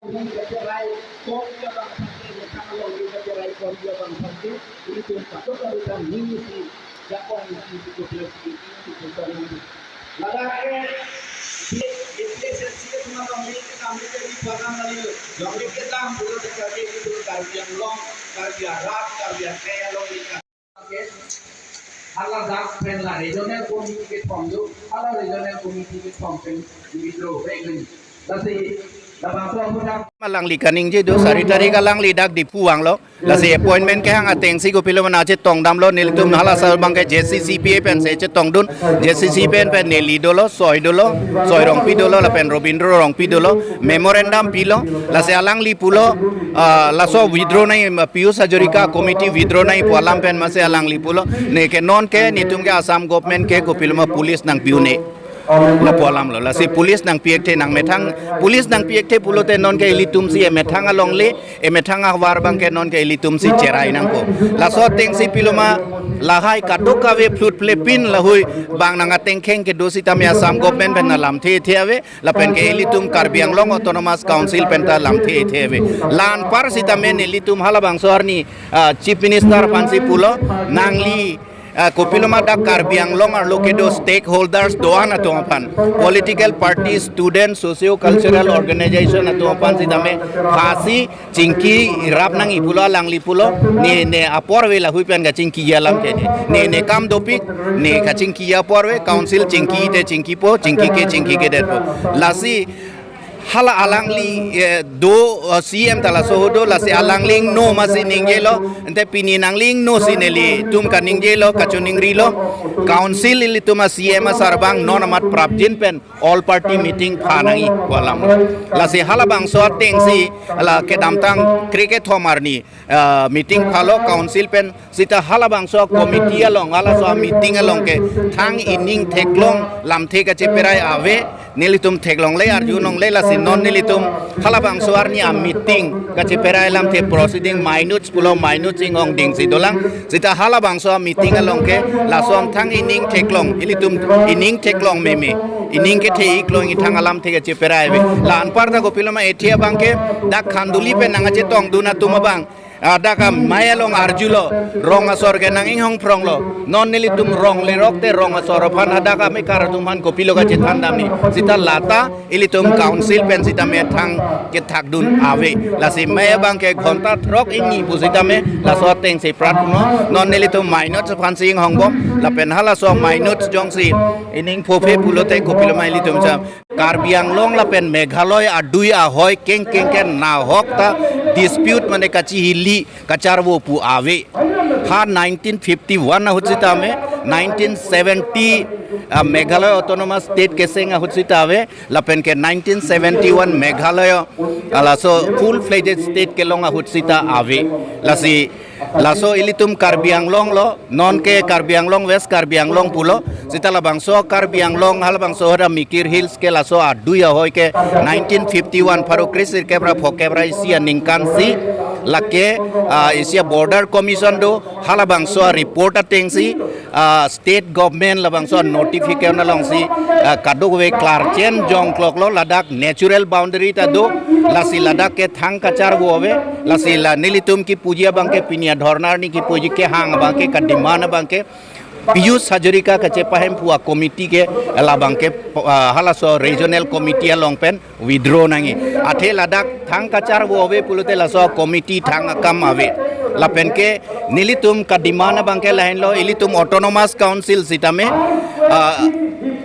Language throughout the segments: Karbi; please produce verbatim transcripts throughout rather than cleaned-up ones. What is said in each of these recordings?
Kacherai kong abang aphan ke, methang along kacherai kong abang aphan ke, ilitum patut ilitum ningsi, jakong ningsi, ilitum ladak ke, di, di, di, di, di, di, di, di, di, di, di, di, di, di, di, di, di, Karbi Anglong, Karbi arat, Karbi akhei along, hala dak pen la regional committee kethom do, hala regional committee kethom pen withdraw back pen. Lasi, labangso aputhak. Alangli kaningje do, sari tarik alangli dak Diphu vanglo. Lasi appointment kehang atengsi kopilo mana chetongdamlo, nelitum hala asar abang ke J C C P A pensi chetongdun, J C C P A pen neli dolo, Soi dolo, Soi Rongpi dolo, lapen Robindro Rongpi dolo, memorandum pilo, lasi alangli pulo, ah, laso withdraw nangji, Pijush Hazarika committee withdraw nangji pu alam pen masi alangli pulo, ne ke non ke netum ke Assam government ke kopilo ma police nangpi-un-e lapu alamlo. Lasi police nangpi-ekthe nangmethang, police nangpi-ekthe pulote non ke ilitumsi emethang alongle, emethang ahavar abang ke non ke ilitumsi cherai nangpo. Laso atengsi pilo ma lahai kadokave phlut phlepin lahui bang nang atengkheng kedo sitame Assam government pen alamthe-ethe ave, lapen ke ilitum Karbi Anglong Autonomous Council pen ta lamthe-ethe ave. La anpar sitame nelitum halabangso arni, ah, Chief Minister aphansi pulo, nangli, ah, kopilo ma dak Karbi Anglong arlo kedo stakeholders do-an atum aphan, political party, student, socio-cultural organization atum aphan sitame phasi chingki rap nangji pulo, alangli pulo, ne, ne apor ave lahui pen kachingki alam ke ne. Ne, ne kam dopik, ne kachingki apor ave, council chingkite chingkipo, chingkike chingkikedetpo. Lasi hala alangli, eh, do, eh, C M ta laso ahut do, lasi alangli ingno masi ningjelo, ante pini nangli ingno si nelitum kaningjelo, kachoningrilo, council ilitum a-C M asar abang non amat prapjin pen all party meeting pha nangji pu alam. Lasi halabangso atengsi la kedamtang kre kethom arni, ah, meeting phalo council pen, sita halabangso committee along, halaso meeting along ke thang ining theklong lamthe kacheperai ave, nelitum theklongle, arjulongle, lasi non nelitum halabangso arni a-meeting kacheperai lamthe proceeding minutes pulo, minutes inghongdingsi dolang. Sita halabangso meeting along ke lason thang ining theklong, ilitum ining theklong meme, ining kethe-ik longji thang alamthe kacheperai ave. La anparta kopilo ma ethe abang ke dak Khanduli pen nangkachetongdun atum abang, ah, dak amei along arjulo, rong asor ke nang-inghongphronglo. Non nelitum rong lerok te rong asor aphan hadak amekar atum aphan kopilo kachethandamji. Sita lata ilitum council pen sitame thang kethakdun ave. Lasi mei abang ke ghonta throk ingni pu sitame laso atengsi prat puno. Non nelitum minutes aphansi inghongbom. Lapen halaso minutes jongsi ining phophe pulote kopilo ma ilitum cha, Karbi Anglong lapen Meghalaya adui ahoi kengkeng ke nahok ta dispute mane kachihili kacharvo pu ave. Ha nineteen fifty-one ahut sitame, nineteen seventy, ah, Meghalaya Autonomous State keseng ahut sita ave, lapen ke nineteen seventy-one Meghalaya, ah, laso full-fledged state kelong ahut sita ave. Lasi, laso ilitum Karbi Anglong lo, non ke Karbi Anglong, West Karbi Anglong pulo, sita labangso Karbi Anglong, halabangso ahut a-Mikir Hills ke laso adui ahoi ke nineteen fifty-one pharo kresirkep ra phokep ra isi aningkan si, lake, ah, isi a-Border Commission do, halabangso a-report atengsi, ah, state government labangso notification alongsi, ah, kadokave klarchen jongkloklo, ladak natural boundary ta do, lasi ladak ke thang kacharvo ave, lasi la nelitum kipuji abang ke pini a-dhorna arni kipuji kehang abang ke, ka-demand abang ke, Pijush Hazarika kachepahem pu a-committee ke labang ke, ah, halaso regional committee along pen withdraw nangji. Athe ladak thang kacharvo ave pulote laso committee thang akam ave. Lapen ke nelitum ka-demand abang ke lahenlo, ilitum Autonomous Council sitame, ah,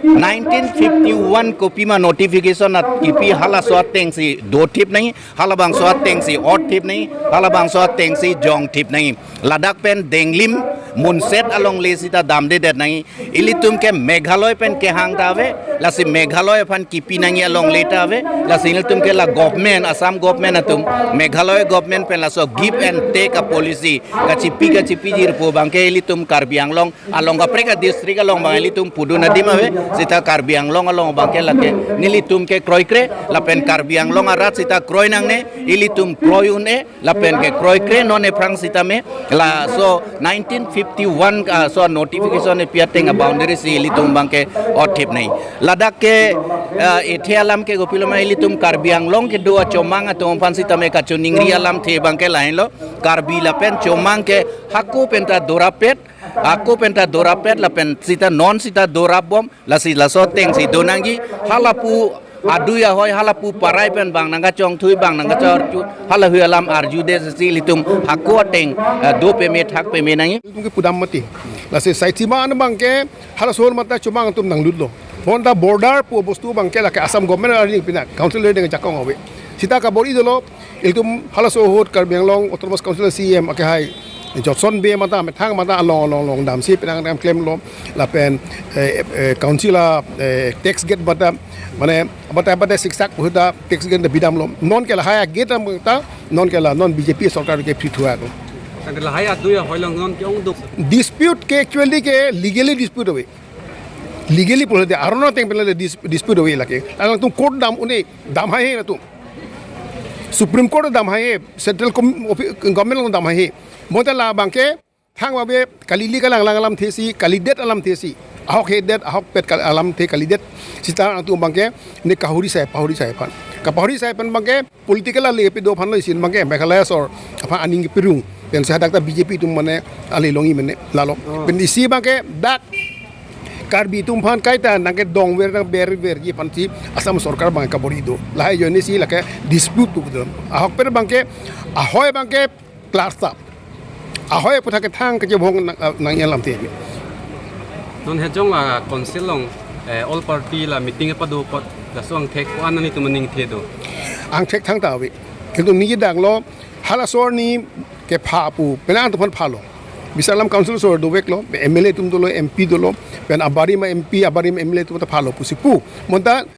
nineteen fifty-one kopima notification at kipi halaso atengsi dothip nangji, halabangso atengsi otthip nangji, halabangso atengsi jongthip nangji. Ladak pen denglim munset alongle sita damdedet nangji. Ilitum ke Meghalaya pen kehang ta ave, lasi Meghalaya aphan kipi nangji alongle ta ave, lasi ilitum ke la government, Assam government atum, Meghalaya government pen laso give and take a-policy, kachipi kachipi jirpo abang ke ilitum Karbi Anglong along kaprek a-district along abang ilitum pudun adim ave, sita Karbi Anglong along abang ke lake nelitum ke kroikre, lapen Karbi Anglong arat sita kroi nangne, ilitum kroi un-e, lapen ke kroikre non ephrang sitame, laso nineteen Fifty-one, ah, so notification epi ateng a boundary si ilitum abangke othip nai. Ladak ke, ah, ethe alam ke kopiloma ilitum Karbi Anglong kedo achomang atum aphan sitame kachiningri alamthe abangke lahenlo. Karbi lapen chomang ke hako penta dorapet, hako penta dorapet lapen sita non sita dorapbom, lasi laso ateng si donangji, halapu adui ahoi, halapu parai pen bang nangkachongthui, bang nangkachorchu, halahui alam arjudesi ilitum hako ateng, eh, do peme thak peme nangji. Ilitum ke pudam mati. Lasi saitsima an abangke halaso ahut mata chomang atum nanglutlo. Bonta border pu bostu abangke lake Assam government arni pinak council le deng jakong ave. Sita kabor-i dolo, ilitum halaso ahut Karbi Anglong Autonomous Council C E M akehai Jotson Bey mata methang mata along along along damsi penang dam klemlo lapen, eh, eh, council a, eh, tax gate mata mane mata mata siksak pu ta tax gate bidamlo. Non ke lahai a gate mata non ke la non B J P sorkar ke phri thua ko. Tangte lahai adui ahoi along non ke-ongduk. Dispute ke actually ke legally dispute ave. Legally pulhade arono ateng penle dis-, dispute ave lake. Alangtum court dam un-e, dam haihe latum. Supreme Court dam haihe, central com-, offi-, government along dam haihe. Bonta labangke thang babe kali ili kalang lang alamthe si, kalidet alamthe si. Ahok hedet, ahokpet kal-, alamthe kalidet. Sita alangtum abangke ne kahuri sai, pahuri sai aphan. Kapahuri sai aphan abangke political ale kepido aphanlo isi abangke Meghalaya sor aphan aning kepirung. Pensi hadak ta B J P atum mane ale longji mane lalo. Oh. Pen isi abangke dak Karbi atum aphan kaita nangkedongver nangberverji aphansi Assam sorkar abang kabor-i do. Lahai ajoine si lake dispute tu kedo. Ahokpet abangke, ahoi abangke clear sap. Ahoi aphuthak ke thang kachebong nang, nang alamthe. Non hejong la council along, eh, all party la meeting pado apot laso angthek ko-an nanglitum aningthe do? Angthek thangta ave. Kintu neli danglo halaso arni kepha pu penang atum aphan phalo. Bisar alam council sor doveklo, M L A atum dolo, M P dolo, pen abarim a M P, abarim M L A atum ta phalo pusi pu. Bonta